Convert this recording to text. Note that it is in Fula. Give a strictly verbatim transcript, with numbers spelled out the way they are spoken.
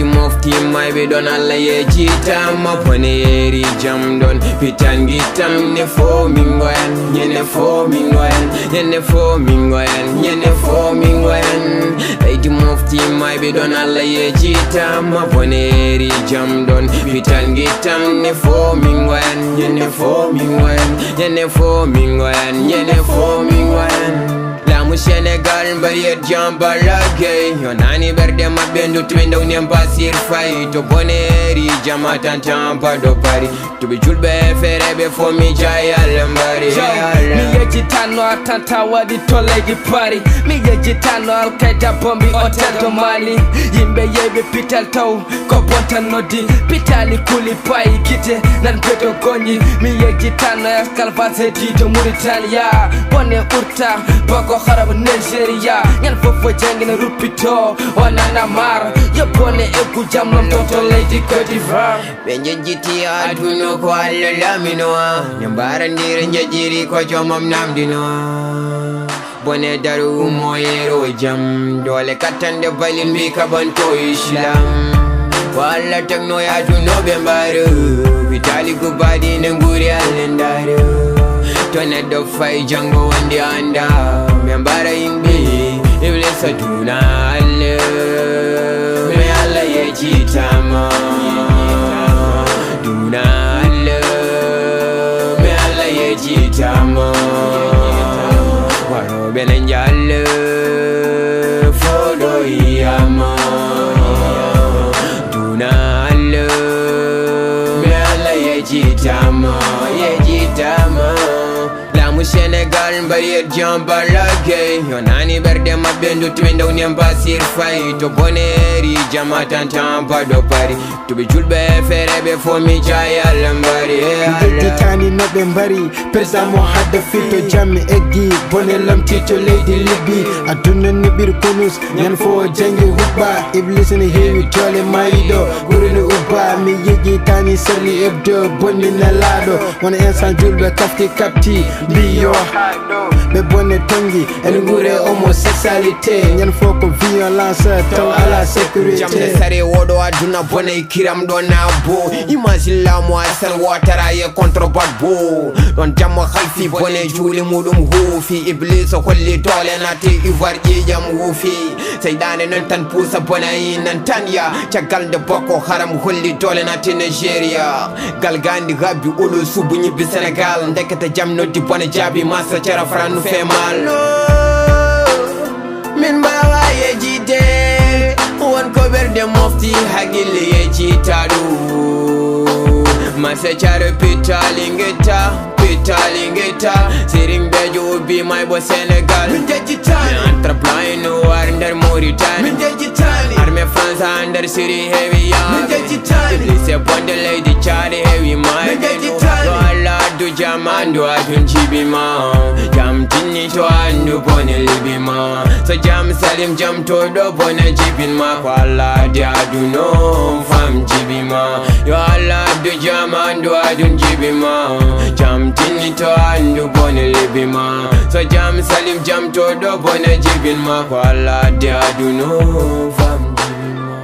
Mofti mayɓe ɗon, Allah yejitama. Bone yeeri jam ɗon, pitan gittam. Ne fo min goyan, ñande fo min goyan, ñande fo min goyan, ñande fo min goyan. Leydi mofti mayɓe ɗon, Allah yejitama. Bone yeeri jam ɗon, pitan gittam. Ne fo min goyan, ñande fo min goyan, ñande fo min goyan, ñande fo min goyan. Laamu Senegal mbaɗi e jam Balla Gaye. Yo nani ɓerɗe maɓɓe, nduttuɓe ndaw nem Basir Faye. To bone yeeri jam a tantan baɗo bari. To ɓe julɓe e feereeɓe fo mi jaay Allah mbari. Yo, mi yejjitanno a tanta waɗi to leydi Paris. Mi yejjitanno Alkayda bombi hotel to Mali. Yimɓe yeeɓe pital taw ko bontan noddi. Pitali kuli payi gite nan beto goñi. Mi yejjitanno escalvage di to Mauritania. Bone urta boko harab Nigeria. Ñande fofo jangina ruppito o nana mar. Yo bone eggu jam non to to leydi Côte d'Ivoire. Ɓe jejjiti aduna ko Allah lamino. Ne mbarandire jejjiri ko jomam namdino. Bone daru ummo yeero jam. Doole kattande balin mbi kaɓanto Islam. Ko Allah tagno yaadunoɓe mbaru. Witaali gubbaɗi ne nguri Allah ndaru. To neɗɗo fay janngo wonde annda. Ɓe mbara yimɓe Iblisa duna Allah. Me Allah yejjitama. Duna Allah. Me Allah yejjitama. Waroɓe ne njalla. Foɗo yiyama. Duna Allah. Me Allah yejjitama. Yejjitama. Laamu Senegal mbaɗi e jam Balla Gaye. Yo nani ɓerɗe maɓɓe, nduttuɓe ndaw nem Basir Faye. To bone yeeri jam a tantan baɗo bari. To ɓe julɓe e feereeɓe fo mi jaay Allah mbari. E Allah. Yettitani no ɓe mbari. Président mo hadda fito jam eggi. Bone lamti to leydi Libye. Aduna ni ɓir konus. Ñande fo janngi huɓɓa. Iblis ne heewi doole mayiɗo. Gure ne ubba. Mi yejjitani Charlie Hebdo. Bonni nelaɗo. Wona instant julɓe kafti kapti, mbi yo haɗo. Ɓe bone tongi, en ngure homosexualité. Ñande fo ko violence, taw ala sécurité. Jam ne sare woɗo aduna bone kiram ɗo na bo. Imagine laamu Hassan Ouattara ye contre bat bo. Ɗon jamma halfi bone juuli muɗum huufi. Iblis holli doole nati ivoire ƴiƴam huufi. Seyɗaane non tan puusa bone yi nan tan ya. Caggal nde Boko Haram holli doole nati Nigeria. Galgandi gabbi olo subu ñibbi Senegal. Ndekete jam noddi bone jaabi masa cera franu fe mal. Min mbawa yejide won ko ɓerɗe mofti haqille yejita ɗum. Masa cera pitali ngetta, pitali ngetta. Sirimbejo ubbi may bo Senegal. Min jejjitani. Entrepreneur nder Mauritanie. Min jejjitani. Armée France nder Syrie heewi yaami. Min jejjitani. Lycée bonde leydi caali heewi maayde. Min jejjitani. Yo Allah addu jam andu adun jibi ma. Jam tinni to andu bone libi ma. So jam salim jam to ɗo bone jibin ma. Ko Allah addi aduno fam jibi ma. Yo Allah addu jam andu adun jibi ma. Jam tinni to andu bone libi ma. So jam salim jam to ɗo bone jibin ma. Ko Allah addi aduno fam jibi ma.